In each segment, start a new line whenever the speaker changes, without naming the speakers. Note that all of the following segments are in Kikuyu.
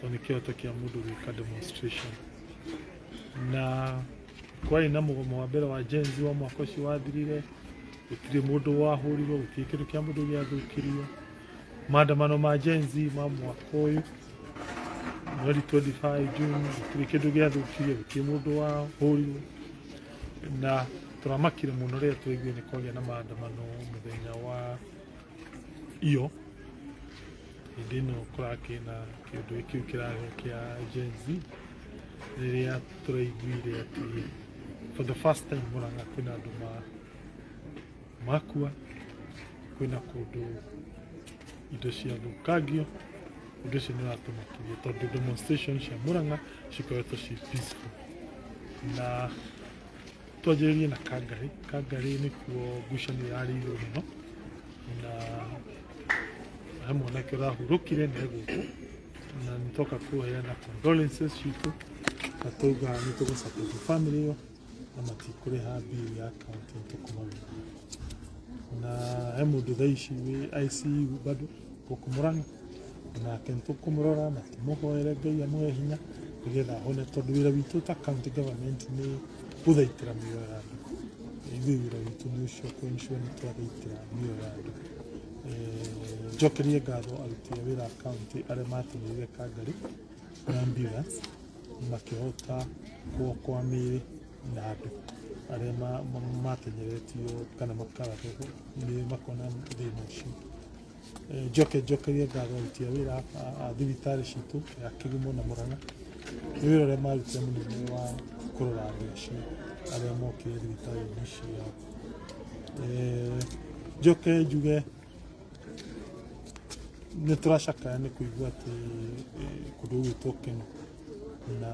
Tondũ nĩ kĩhoto kĩa mũndũ gwĩka demonstration. Na kwarĩ na mũgomo wa mbere wa Gen Z wa mwaka ũcio wathirire, gũtirĩ mũndũ wahũrirwo, gũtirĩ kĩndũ kĩa mũndũ gĩathũkirio. Maandamano ma Gen Z ma mwaka ũyũ mweri 25 June, gũtirĩ kĩndũ gĩathũkirio, gũtirĩ mũndũ wahũrirwo. Na tũramakire mũno rĩrĩa twaiguire nĩ kwagĩa na maandamano mũthenya wa iyo hĩndĩ ĩno kũrakĩ na kĩũndũ kĩu kĩrarĩho kĩa Gen Z, rĩrĩa tũraiguire atĩ for the first time Murang'a kwĩna andũ makua, kwĩna kũndũ indo ciathũkangio. Ũndũ ũcio nĩ ũratũmakirie tondũ demonstration cia Murang'a cikoretwo ci peaceful. Na twanjĩrĩrie na Kangarĩ. Kangarĩ nĩkuo ngucanio yarĩ igũrũ mũno, na he mwanake ũrahurũkire na egũkũ, na nĩ twoka kũheana condolences citũ, na twauga nĩ tũgũ support family ĩyo na matikũrĩha bill ya county, nĩ tũkũmagũrĩra. Na he mũndũ thaa ici wĩ ICU bado gũkũ Murang'a, nake nĩ tũkũmũrora na tũmũhoere Ngai amũhe hinya nĩgetha ahone, tondũ wĩra witũ ta county government nĩ gũthaitĩra mĩoyo ya andũ. Ithuĩ wĩra witũ nĩ ũcio, kũ ensure nĩ twathaitĩra mĩoyo ya andũ. Njokerie ngatho aruti a wĩra a county arĩa matũmĩrire Kangarĩ na ambulance makĩhota kuokoa mĩĩrĩ na andũ arĩa matenyeretio kana makarathwo makona thĩna ũcio. Njoke njokerie ngatho aruti a wĩra a thibitarĩ citũ ya Kĩgumo na Murang'a nĩ wĩra ũrĩa marutire mũnene wa kũrora andũ acio arĩa mokire thibitarĩ-inĩ ciao. Njoke njuge nĩ tũracakaya nĩ kũigua atĩ kũndũ gũgwĩtwo Keno na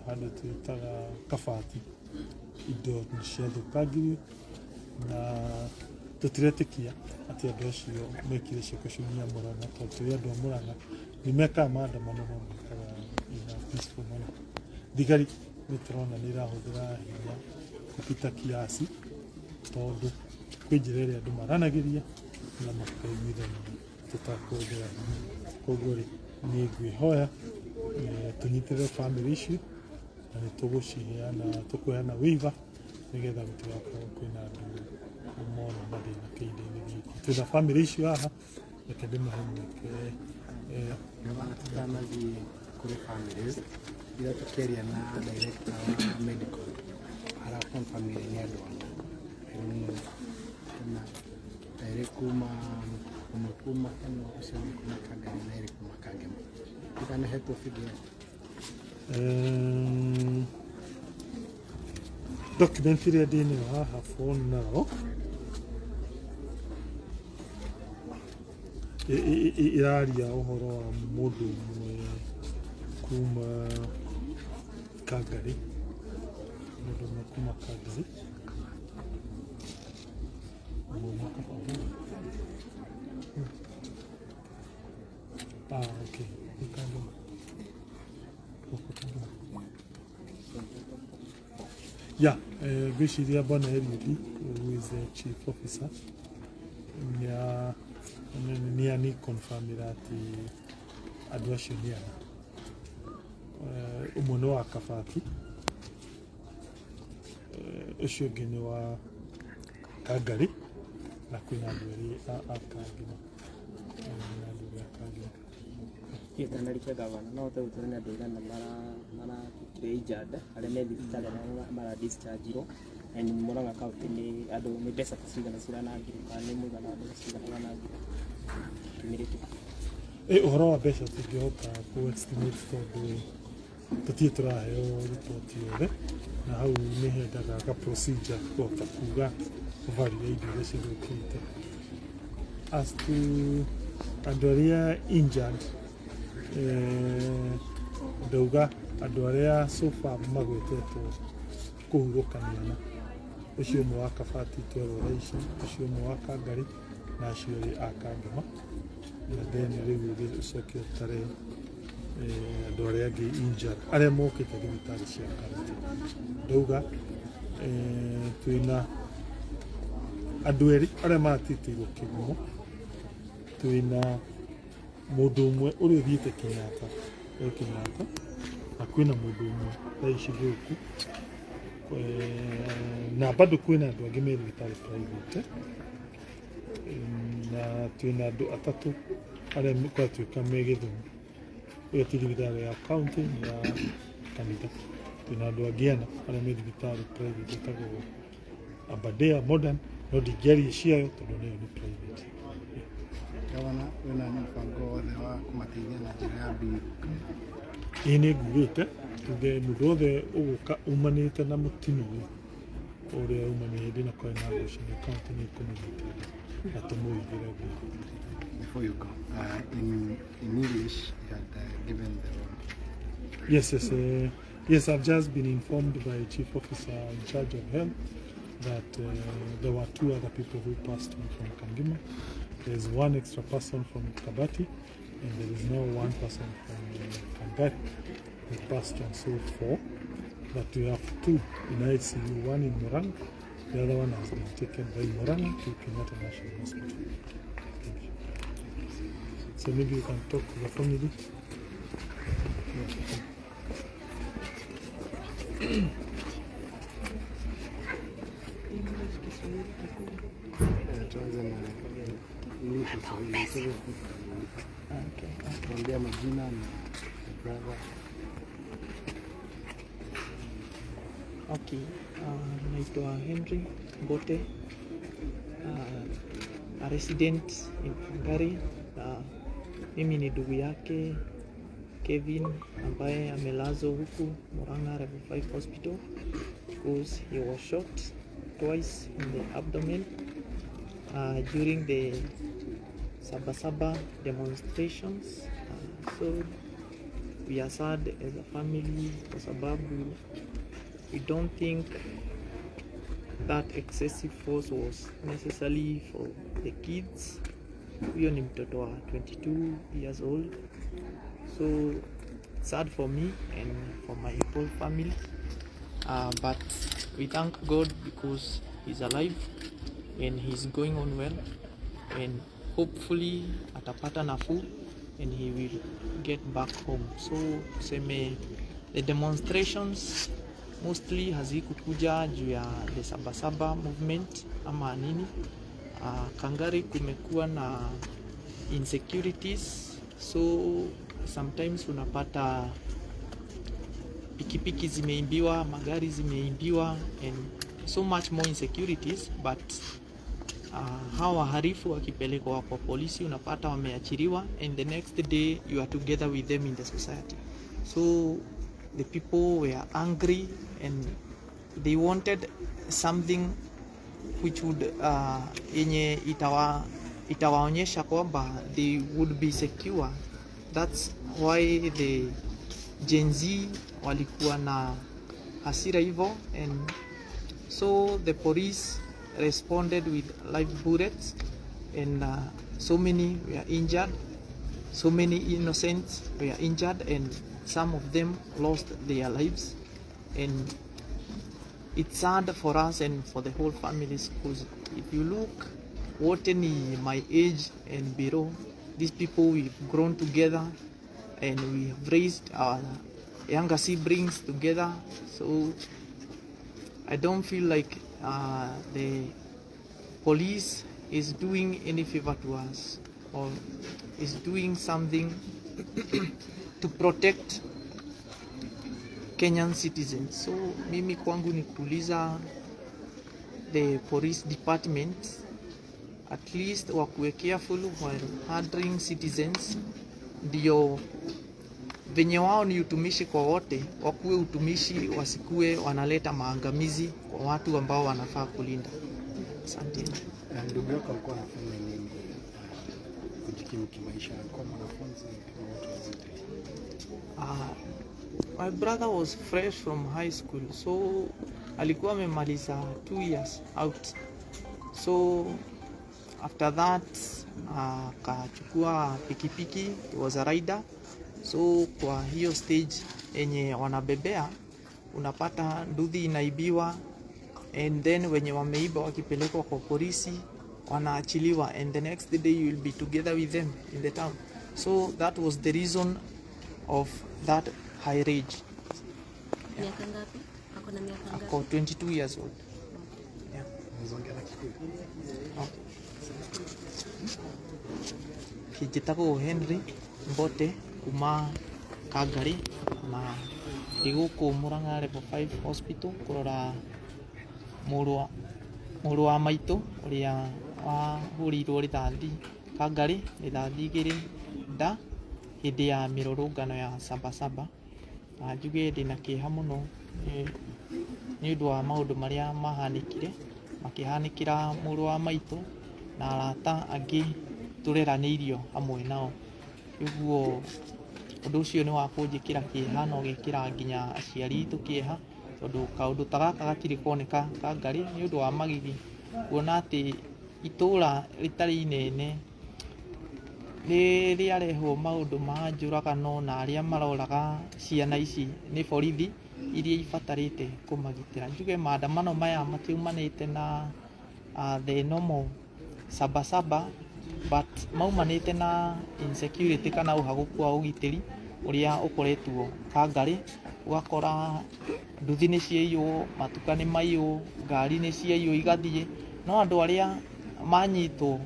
handũ twĩtaga Kabati indo nĩ ciathũkangirio, na tũtiretĩkia atĩ andũ acio mekire ciĩko icio nĩ a Murang'a, tondũ tũrĩ andũ a Murang'a nĩ mekaga maandamano no mekaga in a peaceful manner. Thigari nĩ tũrona nĩ irahũthĩra hinya kupita kiasi, tondũ kwĩ njĩra ĩrĩa andũ maranagĩria na makaiguithania tũtakũhũthĩra hinya. Koguo rĩ, niĩ ngwĩhoya tũnyitĩrĩre bamĩrĩ icio na nĩ tũgũciheana, tũkũheana waiver nĩgetha gũtigakorwo kwĩna andũ mona mathĩna kĩhinda-inĩ gĩkĩ. Twĩna bamĩrĩ icio haha, reke ndĩmahe mweke.
Gavana, tutanathiĩ kũrĩ families, ira tũkĩaria na director wa medical ara confirmire nĩ andũ ana. I don't know kana erĩ kuma, ũmwe kuma Keno, ũcio ũngĩ kuma Kangari na erĩ kuma Kangema. Ndikanahetwo figure ĩyo.
Document ĩrĩa ndĩ nayo haha for now ĩraria ũhoro wa mũndũ ũmwe kuma Kangarĩ, mũndũ ũmwe kuma Kangarĩ, ũmwe kuma. Ah, okay. Nĩ Kangema. Gũkũ Kangema. Yeah, ngwĩciria Bwana Eliud, who is the chief officer, nĩ ani confirmĩra atĩ andũ acio nĩ ana. Ũmwe nĩ wa Kabati, ũcio ũngĩ nĩ wa Kangarĩ, na kwĩna andũ erĩ a Kangema. Kwĩna andũ erĩ a Kangema.
Gĩtanarikia gavana, no hote gũtwĩra nĩ andũ aigana maratuĩkire injured, arĩa me thibitarĩ, arĩa mara discharge and Murang'a County nĩ andũ nĩ mbeca ta cigana ciranangirwo kana nĩ mũigana wa mbeca cigana ũranangirwo cumulative?
Ũhoro wa mbeca tũtingĩhota kũ estimate tondũ tũtirĩ tũraheo riboti yothe, na hau nĩ hendaga ga procedure kũhota kuga value ya indo iria cithũkĩte. As to andũ arĩa injured, ndauga andũ arĩa so far magwetetwo kũhurũka nĩ ana. Ũcio ũmwe wa Kabati twerwo thaa ici, ũcio ũmwe wa Kangarĩ na acio erĩ a Kangema. Na then rĩu ũgĩcoke ũtare andũ arĩa angĩ injured arĩa mokĩte thibitarĩ cia county. Ndauga twĩna andũ erĩ arĩa maratitĩirwo Kĩgumo, twĩna Mũndũ ũmwe ũrĩa ũthiĩte Kenyatta e Kenyatta, na kwĩna mũndũ ũmwe thaa ici gũkũ. Na bado kwĩna andũ angĩ me thibitarĩ private. Na twĩna andũ atatũ arĩa kwatuĩka me Gĩthumo. Ĩyo ti thibitarĩ ya county, nĩ ya kanitha. Twĩna andũ angĩ ana arĩa me thibitarĩ private ĩtagwo Aberdare Modern, no ndingĩaria ciayo tondũ nayo nĩ private.
Gavana, wĩna mũbango wothe wa kũmateithia na njĩra ya bill kana?
Ĩĩ, nĩ ngugĩte tuge mũndũ wothe ũgũka umanĩte na mũtino ũyũ ũrĩa umanire hĩndĩ ĩno kwarĩ na ngucanio, county nĩ ĩkũmũnyitĩrĩra na tũmũigĩre bill.
Before you go, in English, you had given the wrong.
Yes, I've just been informed by Chief Officer in charge of health that there were two other people who passed on from Kangema. There's one extra person from Kabati, and there is now one person from Kangari who passed on, so four. But we have two in ICU, one in Murang'a, the other one has been taken by Murang'a to Kenyatta National Hospital. Thank you. So maybe you can talk to the family. Yeah.
English, Kiswahili, Kikuyu.
Tuanze na English, Kiswahili.
Okay.
Tuambia majina na the brother.
Okay. Naitwa Henry Mbote, a resident in Kangari. Mimi ni ndugu yake Kevin ambaye amelazwa huku Murang'a Level 5 Hospital because he was shot twice in the abdomen during the Sabasaba demonstrations. So we are sad as a family kwa sababu we don't think that excessive force was necessary for the kids. Huyo ni mtoto wa 22 years old, so sad for me and for my whole family, but we thank God because he's alive and he's going on well, and hopefully atapata nafuu and he will get back home. So tuseme the demonstrations mostly hazikukuja juu ya the Sabasaba movement ama nini. Kangari kumekuwa na insecurities, so sometimes unapata pikipiki zimeibiwa, magari zimeibiwa and so much more insecurities, but hawa wahalifu wakipelekwa kwa polisi unapata wameachiliwa and the next day you are together with them in the society. So the people were angry and they wanted something which would yenye itawaonyesha kwamba they would be secure. That's why the Gen Z walikuwa na hasira hivyo, and so the police responded with live bullets and so many were injured, so many innocents were injured, and some of them lost their lives. And it's sad for us and for the whole families, because if you look, wote ni my age and below. These people, we've grown together and we have raised our younger siblings together, so I don't feel like the police is doing any favor to us or is doing something to protect Kenyan citizens. So mimi kwangu ni kuuliza the police department at least wakuwe careful while handling citizens, ndio venye wao ni utumishi kwa wote, wakuwe utumishi, wasikuwe wanaleta maangamizi kwa watu ambao wanafaa kulinda. Asante.
Ndugu yako alikuwa anafanya nini kujikimu kimaisha? Alikuwa mwanafunzi ama watu wazima?
My brother was fresh from high school, so alikuwa amemaliza 2 years out, so after that akachukua pikipiki. He was a rider, so kwa hiyo stage yenye wanabebea unapata nduthi inaibiwa, and then wenye wameiba wakipelekwa kwa polisi wanaachiliwa, and the next day you will be together with them in the town. So that was the reason of that high rage.
Miaka ngapi? Ako na miaka ngapi?
Ako 22 years old. Yeah. Okay. Njĩtagwo Henry Mbote kuma Kangari na ndĩ gũkũ Murang'a Level 5 Hospital kũrora mũrũ wa maitũ ũrĩa wahũrĩirwo rithathi Kangari, rithathi igĩrĩ nda hĩndĩ ya mĩrũrũngano ya Sabasaba. Na njuge ndĩna kĩeha mũno nĩ ũndũ wa maũndũ marĩa mahanĩkire, makĩhanĩkĩra mũrũ wa maitũ na arata angĩ tũreranĩirio hamwe nao. Ũguo ũndũ ũcio nĩ wa kũnjĩkĩra kĩeha na ũgekĩra nginya aciari aitũ kĩeha, tondũ kaũndũ ta gaka gatirĩ koneka Kangari nĩ ũndũ wa magigi, kuona atĩ itũra rĩtarĩ inene nĩ rĩarehwo maũndũ ma njũragano na arĩa maroraga ciana ici nĩ borithi iria ibatarĩte kũmagitĩra. Njuge maandamano maya matiumanĩte na the normal Sabasaba, but maumanĩte na insecurity kana ũhagũku wa ũgitĩri ũrĩa ũkoretwo Kangari. Ũgakora nduthi nĩ ciaiywo, matuka nĩ maiywo, ngari nĩ ciaiywo igathiĩ, no andũ arĩa manyitwo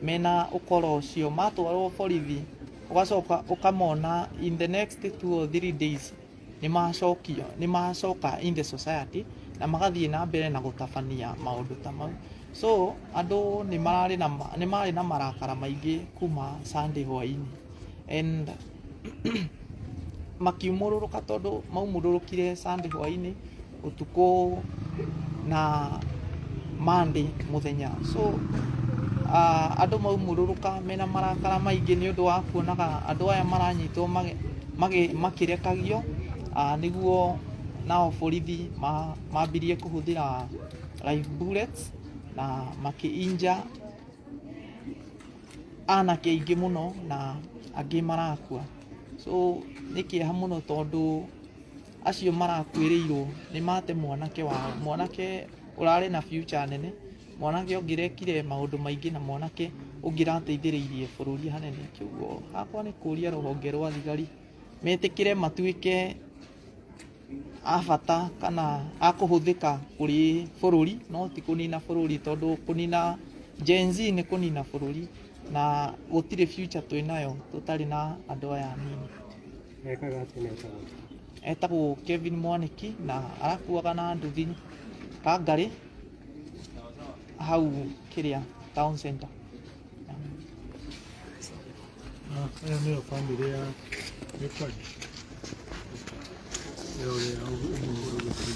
mena ũkora ũcio matwarwo borithi, ũgacoka ũkamona in the next 2 or 3 days nĩ macokio, nĩ macoka in the society na magathiĩ na mbere na gũtabania maũndũ ta mau. So andũ nĩ mararĩ na nĩ marĩ na marakara maingĩ kuma Sunday hwainĩ, and makiumũrũrũka tondũ maumũrũrũkire Sunday hwainĩ ũtukũ na Monday mũthenya. So andũ maumũrũrũka mena marakara maingĩ nĩ ũndũ wa kuonaga andũ aya maranyitwo makĩrekagio, nĩguo nao borithi mambirie kũhũthĩra live bullets na makĩ-inja anake aingĩ mũno na angĩ marakua. So nĩ kĩeha mũno tondũ acio marakuĩrĩirwo nĩ mate mwanake wao, mwanake ũrarĩ na future nene, mwanake ũngĩrekire maũndũ maingĩ na mwanake ũngĩrateithĩrĩirie bũrũri hanene. Kĩguo hakwa nĩ kũria rũhonge rwa thigari metĩkĩre matuĩke a bata kana a kũhũthĩka kũrĩ bũrũri, no ti kũnina bũrũri, tondũ kũnina Gen Z nĩ kũnina bũrũri na gũtirĩ future twĩnayo tũtarĩ na andũ aya anini.
Ekaga atĩa na etagwo?
Etagwo Kevin Mwaniki na arakuaga na nduthi Kangari hau kĩrĩa town center.
Ĩyo nĩyo bamĩrĩ ya Gĩkwagi ya ũrĩa ũmũrũgĩte.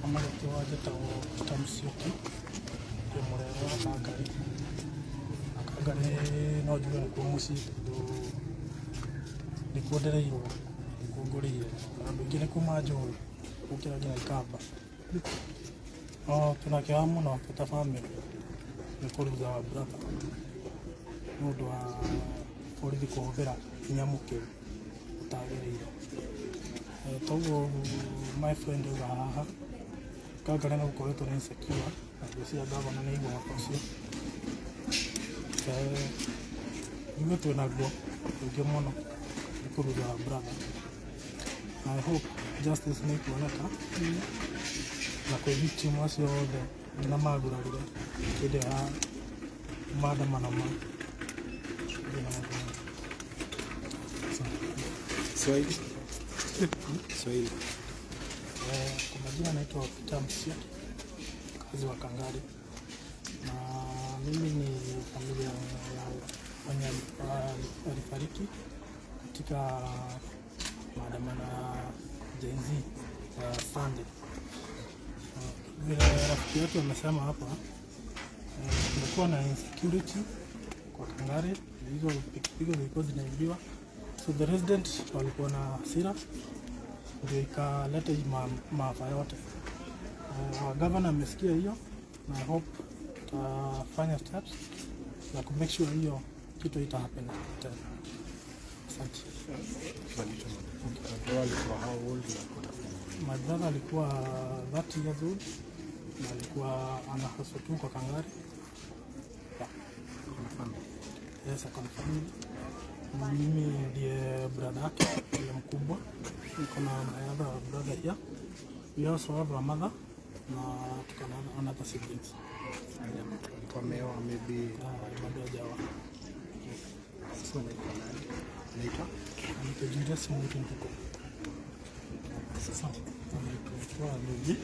Kwa marĩtwa njĩtagwo Peter Musyoki, ndĩ mũrerwa wa Kangari. Na Kangari no njuge nĩkuo mũciĩ tondũ nĩkuo ndereirwo, nĩkuo ngũrĩire, na andũ aingĩ nĩkuo manjũĩ gũkĩra nginya Ikamba. No twĩna kĩeha mũno twĩ ta bamĩrĩ nĩ kũ lose our brother nĩ ũndũ wa borithi kũhũthĩra hinya mũkĩru ũtagĩrĩire. Toguo my friend auga haha, Kangari nĩ gũkoretwo nĩ insecure na ngwĩciria gavana nĩ aigua ũhoro ũcio. Ithuĩ twĩna ruo rũingĩ mũno nĩ kũ lose our brother. I hope justice nĩ ĩkuoneka na kwĩ victim acio othe nginya magurarire hĩndĩ ĩyo ya maandamano ma
Swahili. Swahili.
Kwa majina naitwa Peter Musyoki, mkazi wa Kangari, na mimi ni familia ya wenye walifariki katika maandamano ya Gen Z ya Sunday. Vile rafiki yetu amesema hapa, kumekuwa na insecurity kwa Kangari, hizo pikipiki zilikuwa zinaibiwa, so the resident walikuwa na hasira, ndio ikaleta hii maafa yote. Governor amesikia hiyo na I hope tutafanya steps za ku make sure hiyo kitu ita happen tena. Asante.
Walikuwa how old na
My brother alikuwa 30 years old na alikuwa ana hustle tu kwa Kangari. Yeah.
Kuna family.
Yes, ako na family. Mimi ndiye brother yake ndiye mkubwa. Niko na my other brother here. We also have a mother na tuko na another siblings.
Alikuwa ameoa maybe.
Bado hajaoa.
Sasa anaitwa nani? Anaitwa?
Anaitwa Julius Mwiti Ntuko. Sasa anaitwa Luigi.